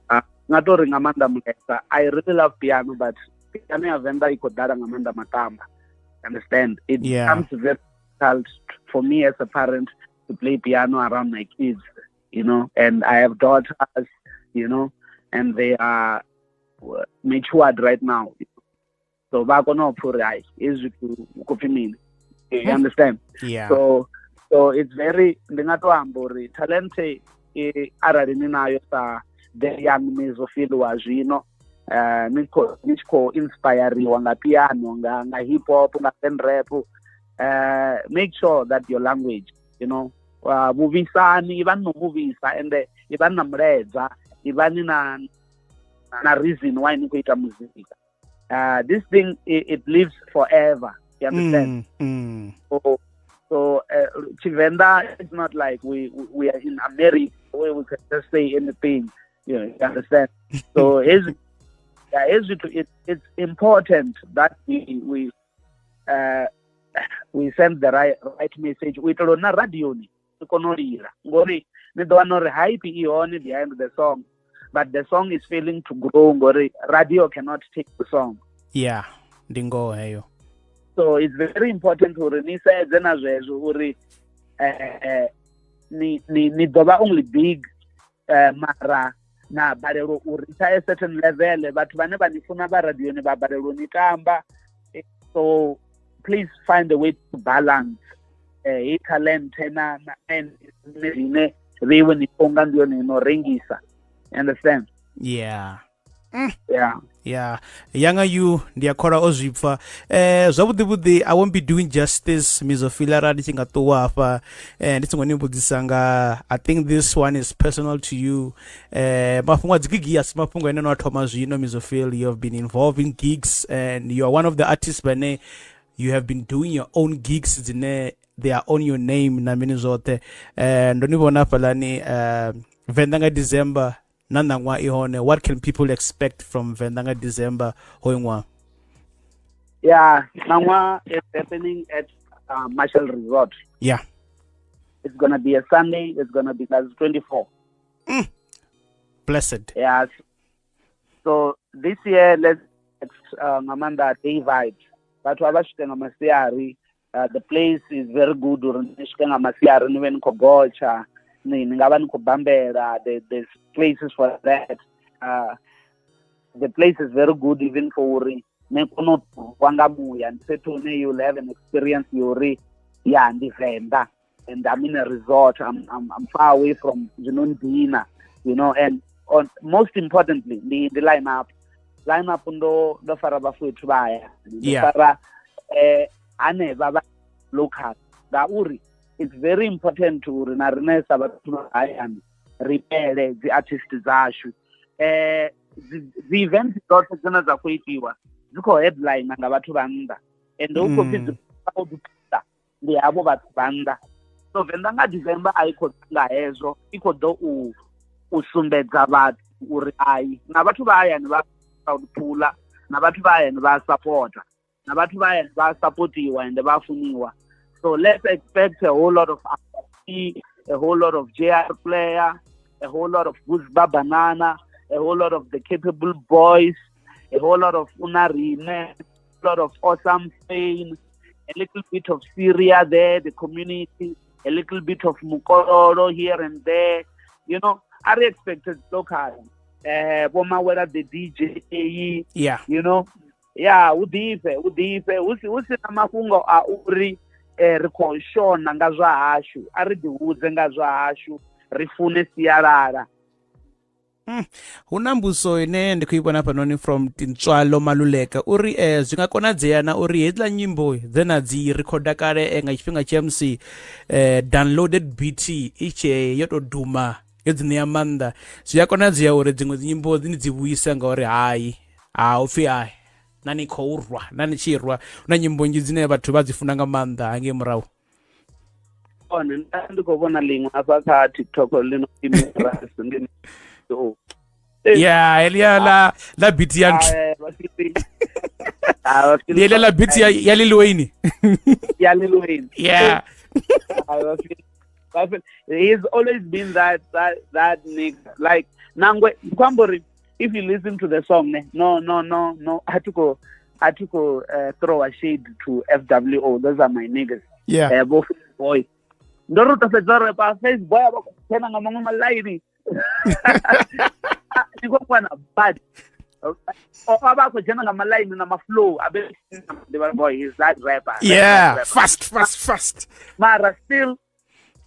Nga to ri nga maanḓa mulaedza, I really love piano, but piano ya Venḓa i khou ḓala nga maanḓa matamba, understand? It becomes very difficult for me as a parent to play piano around my kids, and I have daughters, and they are matured right now, so vha kona u pfha uri hai, hezwi zwithu hu khou pfhi mini, you understand? Yeah. So it's very, ndi nga to amba uri talent arali ni nayo sa the young Mizophil wa zwino, ni tshi khou inspiriwa nga piano, nga hip hop, nga fan rap, Make sure that your language, you know, vhuvisani, ivhani no vhuvhisa, ende ivhani na mulaedza, ivhani na reason why ni khou ita muzika. This thing, it lives forever, you understand? So Tshivenda is not like we are in America where we can just say anything, you understand? So it's important that we send the right message u itela uri na radioni i kone u lila, ngori ni ḓo wana uri hype i hone behind the song, but the song is failing to grow ngori radio cannot take the song. Yeah, ndi ngoho heyo. So it's very important uri ni sedze na zwezwo uri ni ḓo vha only big, mara na balelwa u reacha a certain level, vhathu vhane vha ni funa vha radioni vha balelwa u ni tamba. So please find a way to balance heyi talent na zwine vheiwe ni funga ndi yone ino rengisa, you understand? Yeah. Yeah. Yeah, younger you, ndi a kholwa o zwi pfa. Zwavhuḓi vhuḓi, I won't be doing justice, Mizo Phyll, arali ndi tshi nga ṱuwa hafha ndi songo ni vhudzisa nga, I think this one is personal to you. Mafhungo a dzigigi a si mafhungo ane no a thoma zwino, Mizo Phyll. You have been involved in gigs and you are one of the artists vhane you have been doing your own gigs dzine they are on your name na mini zwoṱhe. Ndo ni vhona hafhaḽani Venḓa nga December na ṋaṅwaha i hone. What can people expect from Venḓa nga December hoyu ṅwaha? Yeah, ṋaṅwaha is happening at Marshall Resort. It's gonna be a Sunday. It's gonna be, that's 24. Blessed. Yeah. So this year, let's nga maanḓa day vibes. Vhathu a vha swike nga masiari. The place is very good uri ni swike nga masiari, ni vhe ni khou gotsha, ni nga vha ni khou bambela. There's places for that. The place is very good even for uri ni kone u ṱuwa nga muya. Ndi fhethu hune you'll have an experience yori ya ndi Venḓa and I'm in a resort. I'm far away from zwino ndina, and most importantly ndi line up. Line up ndo fara vhafowethu vha hayani. Ndo fara hanevha vha local, ngauri it's very important uri na riṋe sa vhathu vha hayani ri pele dzi artist dzashu. Dzi events dzoṱhe dzine dza khou itiwa dzi khou headline nga vhathu vha nnḓa, and hu khou pfi dzi khou ndi havho vhathu vha nnḓa. So Venḓa nga December a i khou nga hezwo, i khou ḓo u sumbedza vhathu uri ai na vhathu vha hayani vha phula, na vhathu vha hayani vha sapota, na vhathu vha hayani vha sapotiwa and vha funiwa. So let's expect a whole lot of RP, a whole lot of JR Player, a whole lot of Guzba Banana, a whole lot of the Capable Boys, a whole lot of Unarine, a lot of Awesome Spain, a little bit of Syria there, the community, a little bit of Mukororo here and there. I expected local. Bomawela the DJ, yeah, hu ḓifhe, hu ḓifhe, hu si na mafhungo a uri ri khou shona nga zwa hashu. A ri ḓihudze nga zwa hashu, ri fune sialala. Hu na mbuso ine ndi khou i vhona hafhanoni from Tintswalo Maluleka, uri zwi nga konadzea na uri hedziḽa nyimbo dze na dzi rikhoda kale nga tshifhinga tsha musi downloaded BT i tshe yo tou duma, yo dzi ṋea maanḓa, zwi a konadzea uri dziṅwe dzi nyimbo ni dzi vhuise? Ngauri hai ha upfhi hai na ni khou rwa na ni tshi rwa, hu na nyimbo nnzhi dzine vhathu vha dzi funa nga maanḓa hangei murahu. One nda ndi khou vhona ḽiṅwe hafha kha TikTok ḽi no ndi Ya heḽia la beat ya nthu, ndi heḽia ḽa beat ya Lil Wayne. Ya Lil Wayne. Yeah. He's always been that nigga, like nangwe ndi khou amba uri if you listen to the song ne, no no no no, a thi ko throw a shade to FWO, those are my niggas. Bo boy ndo ri to fhedza repa face boy a vha khou dzhena nga maṅwe malaini, ndi khou kwana, but o a vha a khou dzhena nga malaini na maflow a be ndi vha boy is that rapper. Yeah, fast fast fast. Mara still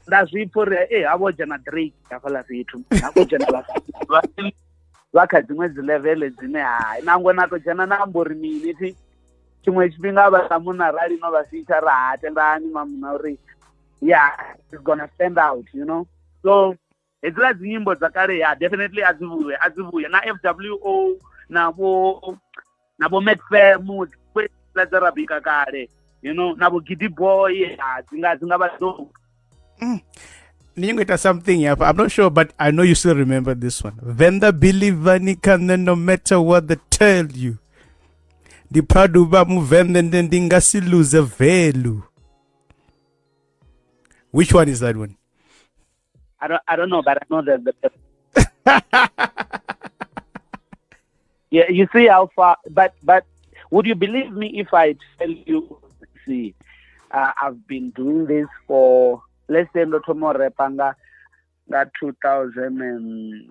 nda zwi pfa uri e ha vho dzhena Drake hafhaḽa fhethu, ha vho dzhena vha kha dziṅwe dzi level dzine hai nangwe na to dzhena na amba uri mini thi. Tshiṅwe tshifhinga vha sa munna arali no vha feature ha tendani mamuna uri yeah, it's gonna stand out, you know. So hedziḽa dzi nyimbo dza kale ya definitely a dzi vhuye, a dzi vhuye na FWO na vho na vho McFam dza dza ra bika kale, you know, na vho Giddy Boy, ha dzi nga vha dope. Ni nyongo ita something here. I'm not sure, but I know you still remember this one. Venda believer ni can no matter what they tell you. Ndi proud uba muvende nde ndi nga si lose value. Which one is that one? I don't know, but I know that the Yeah, you see how far, but would you believe me if I tell you, see, I've been doing this for, let's say, ndo thoma u repa nga 2000 and,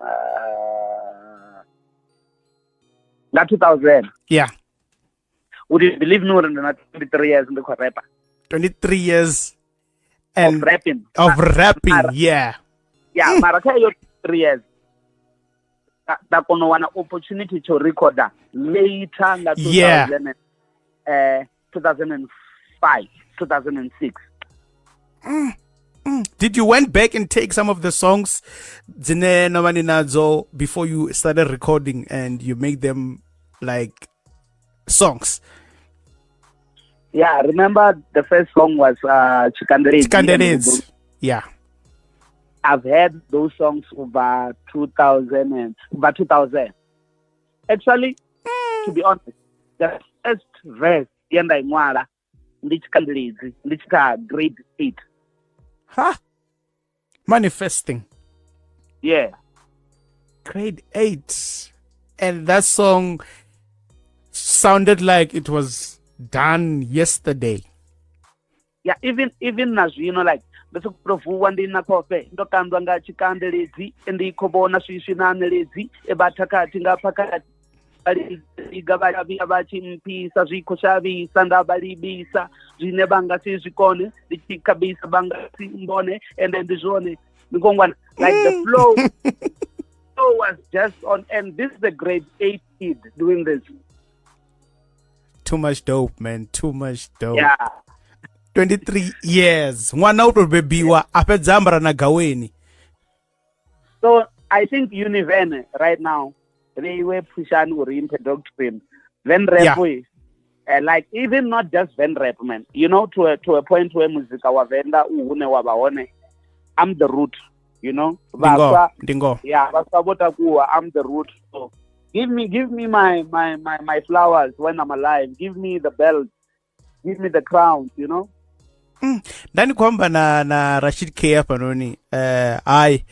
nga 2000. Yeah. Would you believe me uri ndi na 23 years ndi khou repa? 23 years and of rapping. Of rapping, Mara, yeah. Yeah, mara kha iyo 3 years nda kona u wana opportunity to recorder later nga 2005, 2006. Did you went back and take some of the songs dzine no vha ni nadzo before you started recording and you make them like songs? Yeah, remember the first song was Chikandeledzi. Chikandeledzi. Yeah. I've heard those songs over 2000 and over 2000. Actually, to be honest, the first verse ye nda i ṅwala ndi Chikandeledzi, ndi tshi kha grade 8. Ha? Manifesting. Yeah. Grade 8. And that song sounded like it was done yesterday. Yeah, even na zwino, like ndo sokou vuwa ndi na khofhe ndo kandwa nga tshikandeledzi ndi khou vhona swiswi na ṋeledzi e vha thakhathi nga phakhathi vha vha vhuya vha tshi mphisa zwi khou shavhisa nda vha livhisa zwine vha nga si zwi kone ndi tshi khabisa vha nga si mbone ende ndi zwone ndi ngongwana like the flow was just on, and this is the grade 8 kid doing this. Too much dope, man. Too much dope. Yeah. 23 years. Ṅwana u tou bebiwa a fhedza ambara na gaweni. So I think Univen right now they were pushing uri imphe doctrine. Then rap like even not just Ven rap, man. You know, to a point where muzika wa Venda u hune wa vha hone, I'm the root, you know. Ndingo. Yeah, vhaswa vho takuwa, I'm the root. So give me my flowers when I'm alive. Give me the belt. Give me the crown, you know. Ndani khou amba na Rashid K hafhanoni. Hai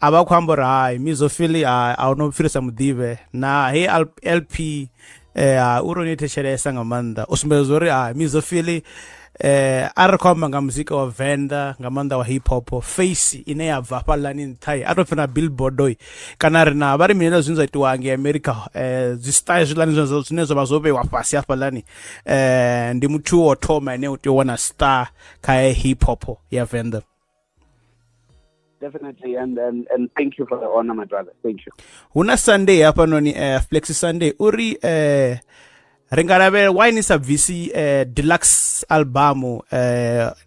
a vha khou amba uri hai Mizo Phyll a hu fhirisa muḓivhe na he LP uri ni thetshelesa nga maanḓa u sumbedza uri ha Mizo Phyll a ri khou amba nga muzika wa Venda nga maanḓa wa hip hop face ine ya bva hafhaḽani nṱha a to pfhi na Billboard kana ri na vha ri mini zwine zwa itiwa ngei America dzi style zwiḽani zwine zwa vha zwo vheiwa fhasi hafhaḽani ndi muthu wo thoma ane u tea u wana star kha hip hop ya Venda. Definitely, and thank you for the honor, my brother. Thank you. Huna Sunday hafhanoni Flexi Sunday uri ri nga lavhelela why ni sa bvisi deluxe album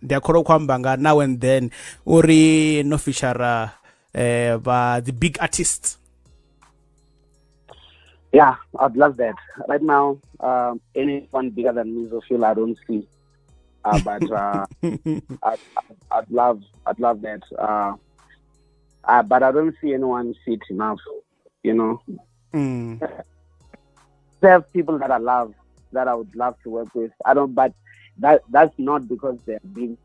ndi a kholwa khou amba nga now and then uri no feature vha the big artists. Yeah, I'd love that. Right now, anyone bigger than Mizo Phyll, I don't see. But I'd love that. But I don't see anyone fit enough, you know. There are people that I love, that I would love to work with. I don't, but that's not because they're big.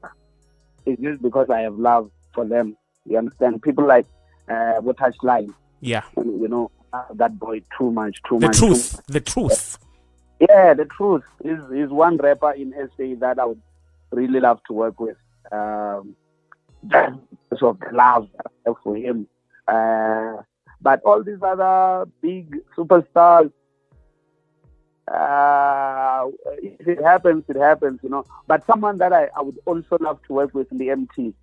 It's just because I have love for them. You understand? People like Touchline. Yeah. You know, that boy too much, too much. The truth. Yeah, the truth is one rapper in SA that I would really love to work with. Because of the love I have for him. But all these other big superstars, if it happens, it happens, you know. But someone that I would also love to work with in the MT.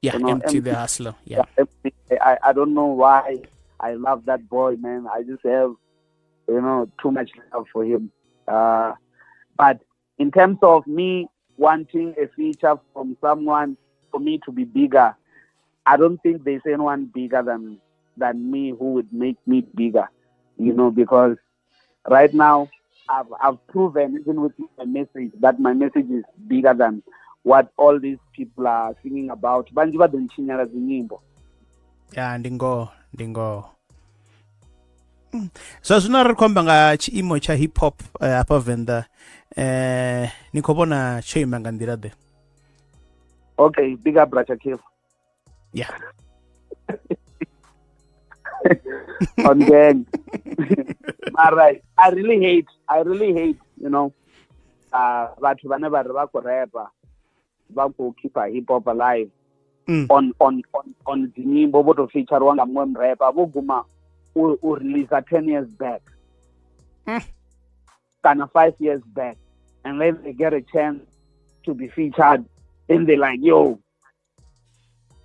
Yeah, you know, MT the Hustler. Yeah. MT, I don't know why I love that boy, man. I just have, you know, too much love for him. But in terms of me wanting a feature from someone for me to be bigger, I don't think there's anyone bigger than me who would make me bigger, you know, because right now I've proven, even with my message, that my message is bigger than what all these people are singing about. Vhanzhi vha ḓo ntshinyela dzinyimbo. Ya, ndi ngoho, ndi ngoho. Zwa zwino ri khou amba nga tshiimo tsha hip hop hafha Venḓa, ni khou vhona tsho ima nga nḓila ḓe? Okay, big up Bracha Kill. Yeah. On gang. Mara, I really hate, vhathu vhane vha ri vha khou rapa, vha khou keepa hip hop alive. On dzinyimbo vho to featurewa nga muṅwe murapa vho guma u release 10 years back. Kana 5 years back, and then they get a chance to be featured, then they're like, "Yo,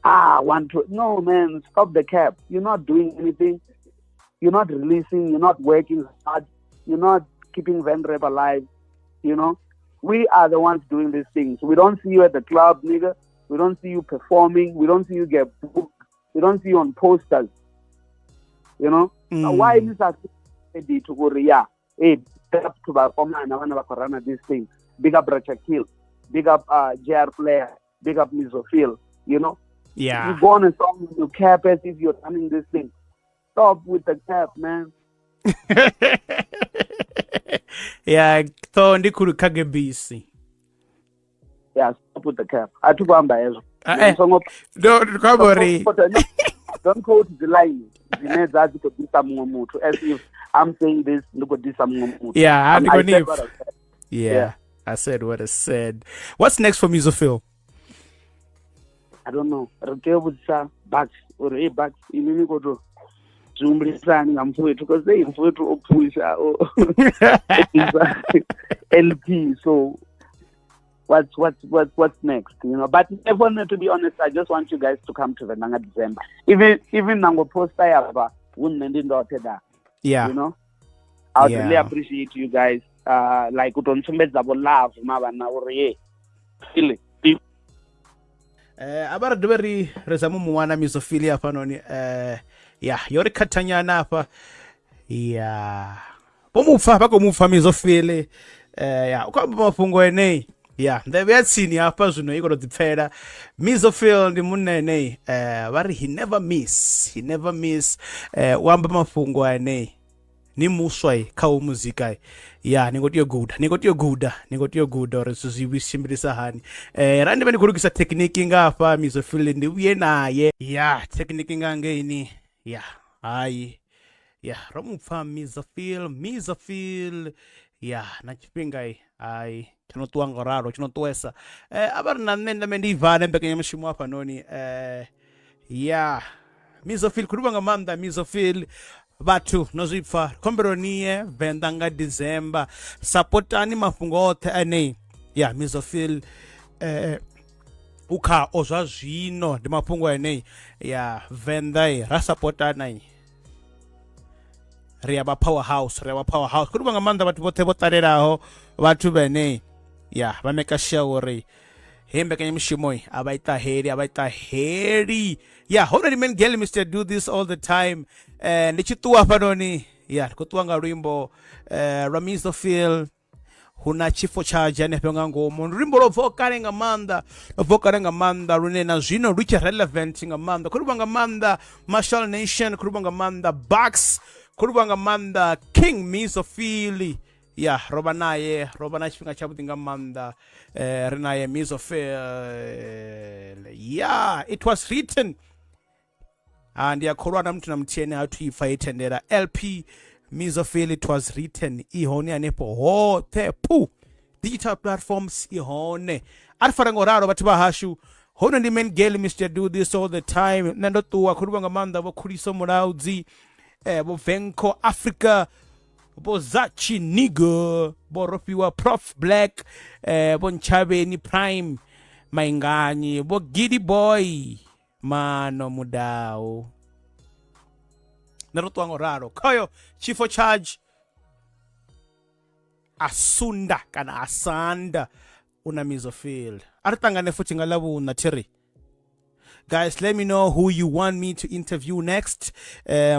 ah, one, two." No, man, stop the cap. You're not doing anything. You're not releasing. You're not working hard. You're not keeping Venda rap alive. We are the ones doing these things. We don't see you at the club, nigga. We don't see you performing. We don't see you get booked. We don't see you on posters. You know? Why is that to go, yeah, hey, big up to Bakomana, vhana vha khou rana this thing. Big up Bracha Kill. Big up JR Player. Big up Mizophil. You know? You go on a song, you cap as if you're running this thing. Stop with the cap, man. Yeah, ṱhoho ndi khulu kha gebisi. Yeah, stop with the cap. A thi khou amba hezwo. Ah, eh. Songo No, ndi khou amba uri don't quote the line dzine dza dzi khou disa muṅwe muthu as if I'm saying this ndi khou disa muṅwe muthu. Yeah, ndi I khou said ni what I said. Yeah, Yeah. I said what I said. What's next for Mizophil? I don't know. Ri tea u vhudzisa Bucks uri, "Hey Bucks, inwi ni khou to zwi humbulisani nga mfowethu?" Because hey, mfowethu o phusha, o bvisa LP, so what's next? But never, to be honest, I just want you guys to come to Venanga December. Even nango poster yava hu nṋe ndi ndoṱhe da. I would really appreciate you guys like u to ntsumbedza vho love mavhana uri ye feel it. A vha ri dovhe ri zame mu wana Mizophil hafhanoni. Ya yo ri khathanyana hafha ya vho mupfa vha khou mupfa Mizophil. Ya u khou amba mafhungo enei ya nḓevhe ya tsini hafha zwino i khou tou ḓipfela. Mizophil ndi munna enei, vha ri he never miss, he never miss. U amba mafhungo anei ni muswa i kha u muzika ya ni ngo tea u guda, ni ngo tea u guda, ni ngo tea u guda uri zwithu zwi tshimbilisa hani. Ra ndi vhe ndi khou lugisa thekhiniki nga hafha Mizophil ndi vhuye naye ya thekhiniki nga ngeini ya hayi ya ro mupfa Mizophil, Mizophil ya na tshifhinga i hayi tsho no ṱuwa ngo ralo tsho no ṱuwesa. A vha ri na nṋe ndame ndi ivale mbekanyamushumo hafhanoni. Ya Mizophil khou livha nga maanḓa Mizophil. Vhathu no zwi pfa, khombelo niye Venḓa nga December, sapotani mafhungo oṱhe ane ya Mizophil u khao zwa zwino ndi mafhungo ane ya Venḓa i ra sapotana i ri ya vha powerhouse, ri ya vha powerhouse. Khou livha nga maanḓa vhathu vhoṱhe vho ṱalelaho, vhathu vhene ya vha meka sure uri hei mbekanyamushumo a vha i ṱaheli, a vha i ṱaheli. Ya hono ndi man girl Mr Do This All The Time. Ndi tshi ṱuwa hafhanoni ya ndi khou ṱuwa nga luimbo lwa Mizophil hu na tshifo tsha hanefho nga ngomu. Ndi luimbo lwo bvaho kale nga maanḓa, lwo bvaho kale nga maanḓa lune na zwino lu tshe relevant nga maanḓa. Khou livha nga maanḓa Marshall Nation, khou livha nga maanḓa Bucks, khou livha nga maanḓa King Mizophil. Ya ro vha naye, ro vha na tshifhinga tshavhuḓi nga maanḓa ri naye Mizophil. Ya it was written. Ah, ndi a kholwa na muthu na muthihi ane ha thu ipfa i thendela LP Mizophil "It Was Written" i hone hanefho hoṱhe pu digital platforms i hone. A ri fare ngo ralo vhathu vha hashu. Hono ndi man girl Mr Do This All The Time. Nṋe ndo ṱuwa. Khou livha nga maanḓa vho Khuliso Mulaudzi, vho Venco Africa, vho Zachi Nigo, vho Rofhiwa Prof Black, vho Ntshavheni Prime Mainganyi, vho Giddy Boy Mano Mudau. Nṋe ro ṱuwa ngo ralo khoyo chifo charge. Asunda kana Asanda una Mizo Field. A ri ṱangane futhi nga Ḽavhuṋa thiri. Guys, let me know who you want me to interview next.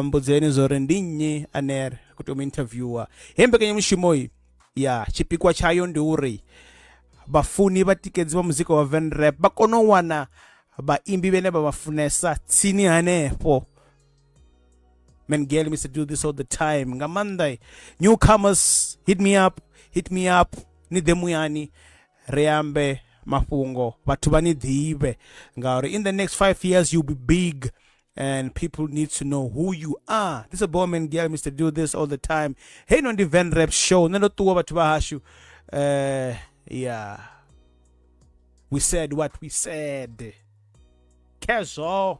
Mbudzeni zwo ri ndi nnyi ane ri khou tea u mu interviewer. Hei mbekanyamushumo iyi ya tshipikwa tshayo ndi uri vhafuni vhatikedzi vha muzika wa Venrap vha kone u wana vhaimbi vhene vha vha funesa tsini hanefho. Man girl must do this all the time. Nga maanḓa newcomers, hit me up, hit me up. Ni ḓe muyani ri ambe mafhungo vhathu vha ni ḓivhe, ngauri in the next 5 years you'll be big and people need to know who you are. This is a Bowman Girl, Mr. Do This All The Time. Hey, no, ndi Van Rap Show. Nṋe ndo ṱuwa, vhathu vha hashu. Yeah, we said what we said. Khezwo.